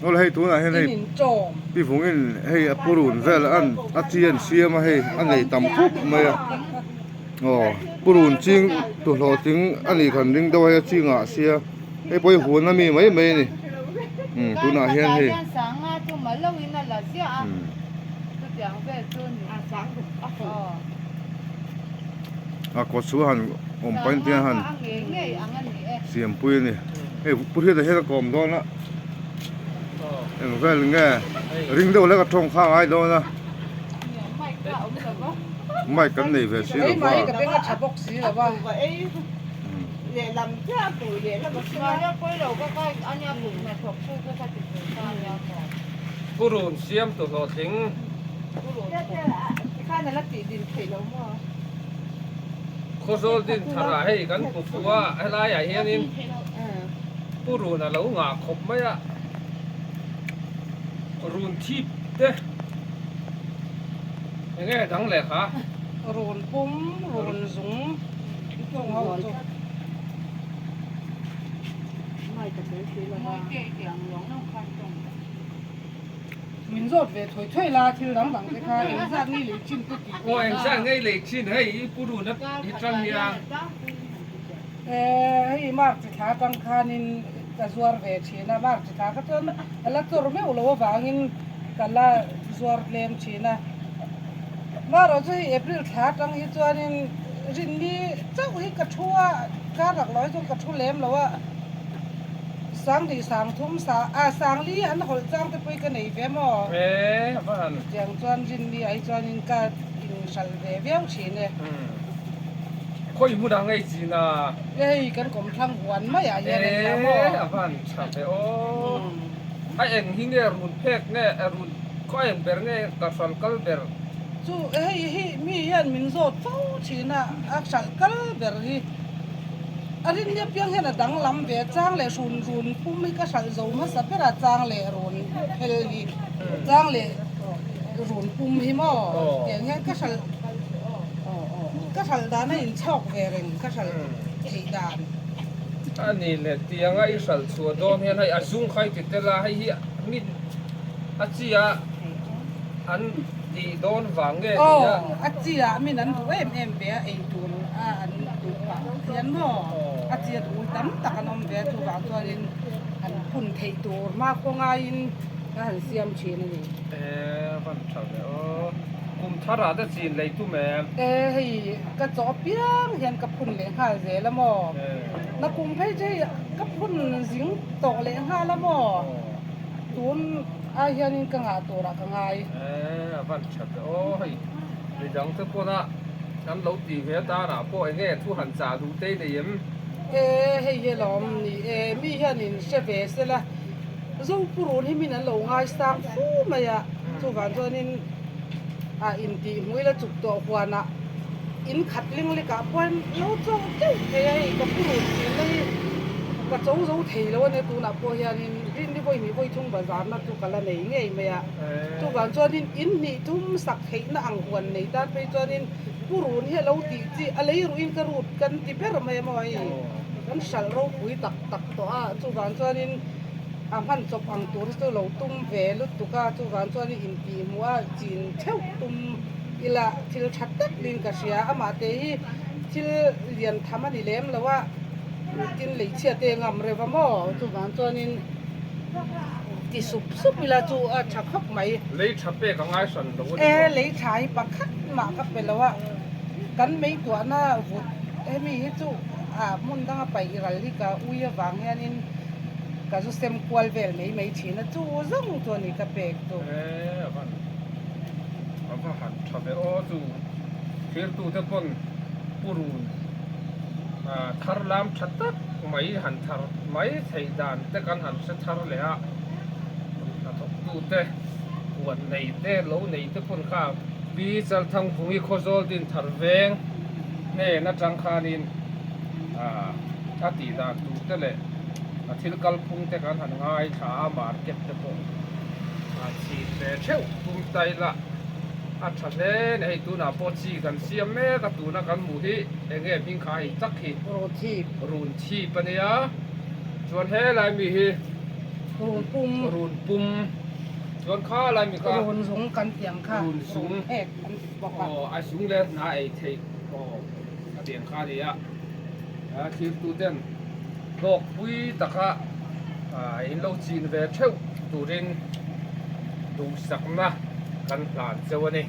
Awle hei tunah hian hei pi vungin hei a purun vel an a chi an siam a hei a nei tam khawp mai a aw purun ching tu hlawhtling a nih khan ring deuh a hei a chi ngah sia hei pawh hi huan ami mai mai a ni umm tunah hian hei a kawt chu han awm pahin te han siam pui a ni hei pu hriata hian a kawm dawn a eng vel nge ring deuh lek a tawng kha a ngai dawn a mic kan nei ve si lo va. Purun siam tu hlawhtling. Khawzawl din tharah hei kan hmu fuh a, helaiah hianin purun a lo ngah khawp mai a, run thip te eng nge dang leh kha? Run pum, run zung, chung ho chu. Min zawt ve thawi thawi la thil dang dang te kha engzat nge lei chin te tih Aw engzat nge lei chin hei i pu run a hi tang hian. Eh hei March thla atang khanin ka zuar ve thin a, March thla kha chuan a la chawr meuh lo avangin ka la zuar tlem thin a. Marawh chu hei April thla atang hi chuanin rinni chauh hi ka thu a, kar lak lo hi chuan ka thu lem lo a. Sangli sang thum sa ah sangli an hawlh chang te pawh hi ka nei ve maw? E a va han. Chutiang chuan rinni ah hi chuanin ka inhralh ve viau thin e. Khawi hmunah ngei chin a? E hei kan kawmthlang huan maiah hian a nia maw? E a va han tha ve aw. A eng hi nge run phek nge run khaw eng ber nge ka hralh kal ber? Chu hei hi mi hian min zawt fo thin a, a hralh kal ber hi. A rinni apiang hian a danglam ve a, chang leh hrun run pum hi ka hralh zo hmasa ber a, chang leh run phel hi, chang leh run pum hi maw tiang hian ka hralh ka hralh dan a inchhawk ve reng ka hralh theih dan. A ni leh tianga i hralh chhuah dawn hian hei a zung kha i ti tel a, hei hi mi a chi a an tih dawn vang nge ni a? Aw, a chi ah min an duh em em ve a, ei tur a an duh pah hian maw a chi a duh tam tak an awm ve a, chuvang chuanin an phun theih tur hma khaw ngaiin ka han siam thin a ni. E, van tha ve aw. Kum thar ah te chin lei tum em? E, hei ka chaw apiang hian ka phun leh nghal zel a maw? Na kum phei chu hei ka phun zing tawh leh nghal a maw? Tun ai hianin ka ngah turah ka ngai. E, a van tha ve aw hei midang te pawna kan lo tih ve atanah pawh eng nge thu han chah duh te i nei em? E, hei hi alawm ni e, mi hianin hre ve sela Zopurun hi min an lo ngaisang fu mai a, chuvang chuanin a intih hmuh ila chuk tawh huanah in khat ling lekah pawhin lo chawh teuh thei a hei ka purun chinna hi ka cho zo thei lo a nia tunah pawh hianin rinni vawi hnih vawi thum bazarna chu ka la nei ngei mai a, chuvang chuanin in hnih thum sak theihna ang huan nei tan phei chuanin purun hi a lo tih chi a lei ruhin ka rut kan ti ber mai a maw hei kan hralh ropui tak tak tawh a chuvang chuanin a hman chawp ang tur hi chu lo tum ve lutuk a chuvang chuanin intih hmuh a chin theuh tum ila thil tha tak niin ka hria amah te hi thil lian tham a ni lem lo a tin leichhia te ngam reuh a maw chuvang chuanin ti sup sup ila chu a tha khawp mai. Lei tha pek a ngai hran lo a ni maw? E lei tha hi pakhat mah ka pe lo a kan meituahna vut hemi hi chu ah hmun danga paih ral hi ka ui avang hianin ka zu sem kual vel mai mai thin a chu zawng chu a ni ka pek chu. E a van a va han tha ve aw chu thirtute pawn purun thar lam tha tak mai han thar mai theih dan te kan han hre thar leh a hnathawktute huan nei te lo nei te pawn kha Pi Chalthangvungi Khawzawl din thar veng hnen atang khanin a tih dan tur te leh a thil kalphung te kan han ngaithla a market te pawh a chhit ve theuh tum ta ila a tha hle a ni hei tunah pawh chi kan siam mek a tuna kan hmuh hi eng nge hming kha hei tak hi Run thip run thip a nia chuan helai mi hi. Run pum. Run pum. Chuan kha lai mi kha. Run zung kan tih ang kha. Run zung. Run phek an ti bawk a. Aw, a zung leh hna ei theih aw a tih ang kha a ni a. A thirtu ten hlawkpui taka in lo chin ve theuh turin duhsakna kan hlan cheu a ni.